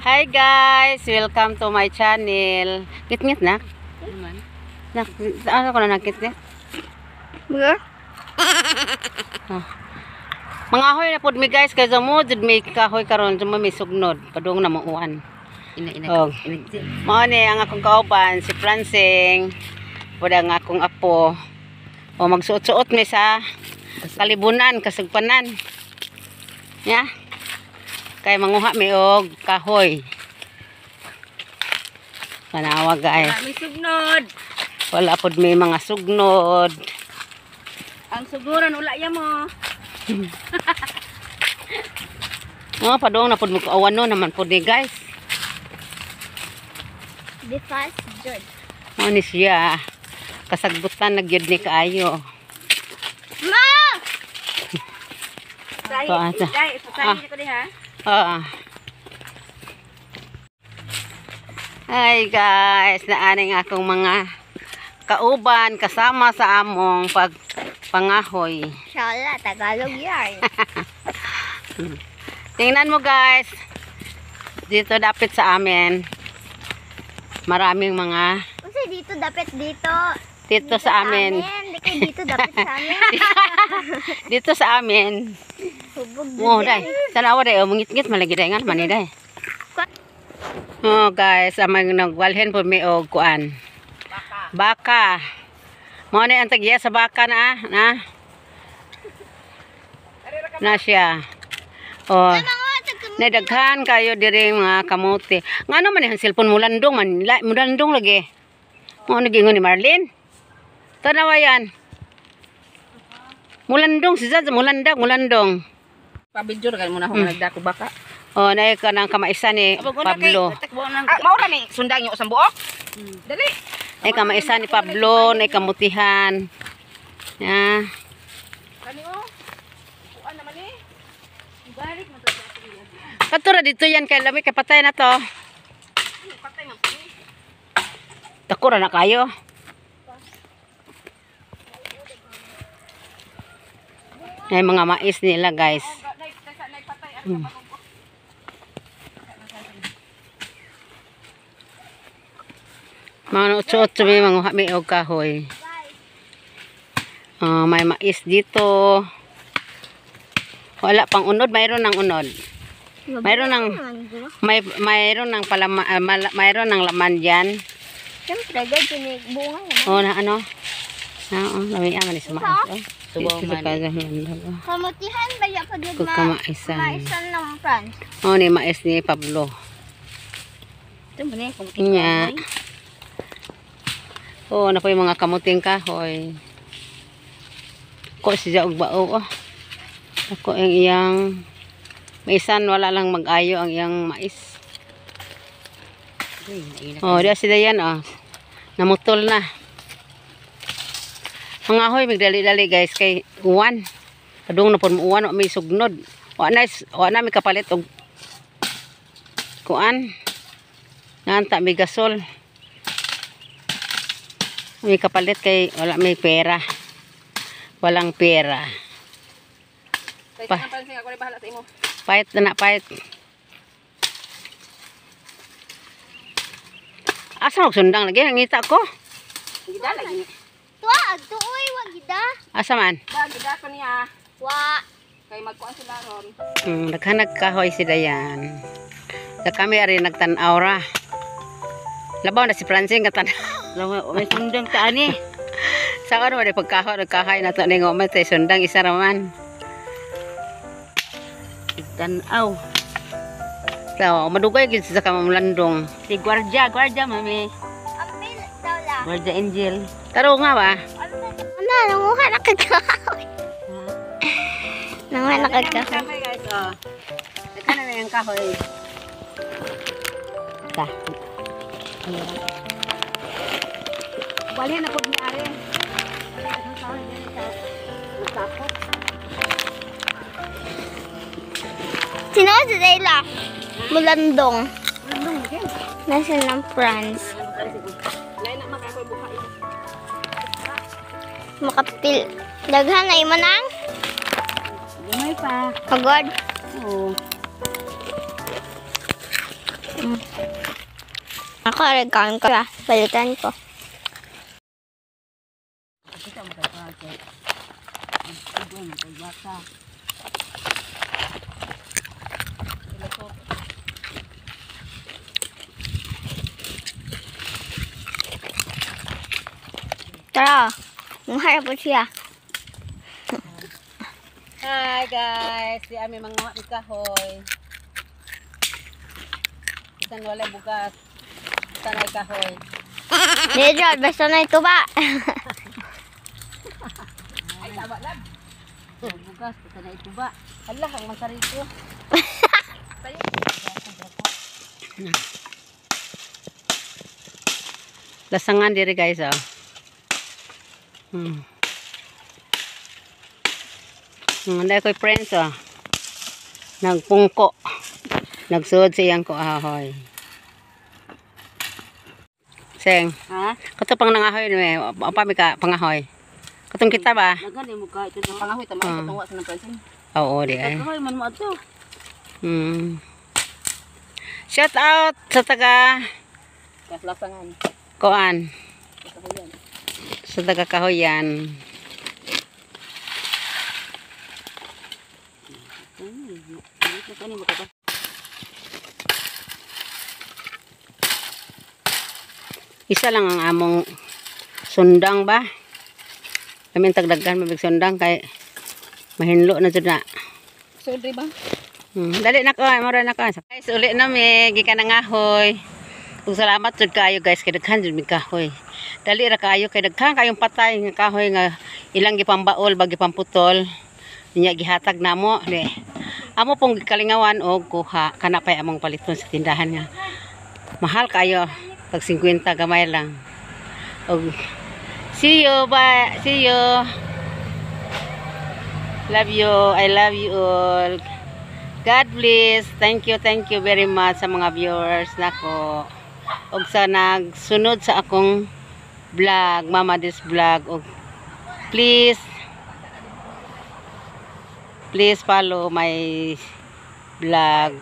Hi guys! Welcome to my channel. Ngit-ngit na? Nak, ano ko na nagkit-ngit? Mga? Ah. Mga ahoy na pud mi guys, kay mo jud mi kahoy karon, mo mi sugnod, padung na mauan. Ina ina. Oh. Mao ni ang akong kauban si Francing, pud ang akong apo. O magsuot-suot mi sa kalibunan, kasugpanan. Ya. Kay manguha mi og kahoy. Panawa guys. May sugnod. Wala pud mi mga sugnod. Ang suguran ula ya mo. Oh, padung na pud mo awan no naman pud ni guys. Be fast, George. Mao ni siya. Kasagbutan na gyud ni kaayo. Ma! Sahi, Ito, dai, ipasali ko diha. Oo. Hi guys, naaning akong mga kauban kasama sa among pagpangahoy. Shala, Tagalog yarn. Tingnan mo guys. Dito dapit sa amin. Maraming mga Kasi dito, dapat dito. Dito sa amin. Hindi kayo dito, dapat sa amin. Dito sa amin. Hubog Oh, dai. Tanawa dai, oh, mangitngit malagi dai nga man dai. Oh guys, amang nagwalhin po mi og kuan. Baka. Mao na ang tagya sa baka na na. Na siya. Oh. Nadaghan kayo diri mga kamote. Ngano man ang cellphone mulandong man, mulandong lagi. Mao na gingon ni Marlene. Tanawa yan. Mulandong si Zaz, mulandag, mulandong. Pabidyo ra mo na akong nagdako baka. Oh, naay ka ng kamaisa ni Pablo. Ah, mao ra ni sundang yung usang buok. Dali. Ay kamaisa ni Pablo, naay kamutihan. Ya. Kani oh. Kuan naman ni. Balik man to. Katura dito yan kay lami kay patay na to. Patay man ni. Takura na kayo. Ay mga mais nila guys. Mga utso-utso may mga may og kahoy. May mais dito. Wala pang unod, mayroon ng unod. Mayroon ng may mayroon ng palama, mayroon ng laman diyan. Siyempre, ganyan bunga naman. Oh, na ano? Na, oh, lami man is mais. Oh. Subaw man. Kamutihan ba yung pag Kukamaisan. maisan ng France? Oh, ni mais ni Pablo. Ito man ni kung Nya. Oh, na po yung mga kamuting kahoy. Ko siya og bao. Oh. Ako ang iyang maisan, wala lang mag-ayo ang iyang mais. Oh, diya sila yan oh. Namutol na. Mga ahoy, magdali-dali guys kay uwan. Padung na po uwan, wa may sugnod. Wa na may kapalit og kuan. Naanta may gasol. May kapalit kay wala may pera. Walang pera. Pa. Ako na bahala sa imo. Pahit na pahit. Asa og sundang lagi nangita ko? Gida lagi. Tuwa, tuoy, wag gida. Asa man? Ba gida ko niya. Wa. Kay magkuan sila ron. Naghanag kahoy si Dayan. Sa kami ari nagtan-aw ra. Labaw na si Francine katan. May sundang ta ani. Sa karon wala pagkahoy nagkahay na to ning umay tay sundang isa ra man. Tan-aw. So, madugay gyud sa kamamulandong. Si Guardia, Guardia mami. Ambil daw la. Guardia Angel. Taro nga ba? Ano, nanguha na kagkahoy. Nanguha na kagkahoy. Kahoy guys, oh. Daghan na yung kahoy. Ta. Wala na pud ni ari. Sino si Dayla? Mulandong. Nasa ng France. Makapil. Daghan na imo nang? Gamay pa. Pagod. Oo. Ako, regan ko. Balitan ko. Tara, muharap po siya. Hi guys, di ami mga kahoy. Bisan wala bugas. Bisan ay kahoy. Medyo, basta na ito ba? Ay, tama lang. Bugas, bisan ay tuba. Hala, ang masarito. Lasangan diri guys oh. Anday ko'y friends oh. Nagpungko. Nagsuod siyang ko ahoy. Seng, Ha? kato pang nangahoy ni, apa mi ka pangahoy. Katong kita ba? Daghan mo ka ito ng pangahoy tama Ah. itong wa sa nang pansin. Oo, di ay. Pangahoy man mo adto. Shout out sa taga Kaslasangan. kuan, Kahoyan. sa taga Kahoyan. Dili kani mo ka. Isa lang ang among sundang ba? Kami tagdaghan mabig sundang kay mahinlo na jud na. Sorry ba? Dali na ko, ay, mura na ko. Guys, uli na mi, gikan na ngahoy. Ug salamat jud kayo guys kay daghan jud mig kahoy. Dali ra kayo kay daghan kayong patay nga kahoy nga ilang gipambaol ba gipamputol. Nya gihatag namo di. Amo pong gikalingawan og kuha kana pay among paliton sa tindahan nga. Mahal kayo pag 50 gamay lang. Og see you, bye. See you. Love you. I love you all. God bless. Thank you very much sa mga viewers nako. Og sa nagsunod sa akong vlog, Mama This Vlog. Og please, please follow my vlog.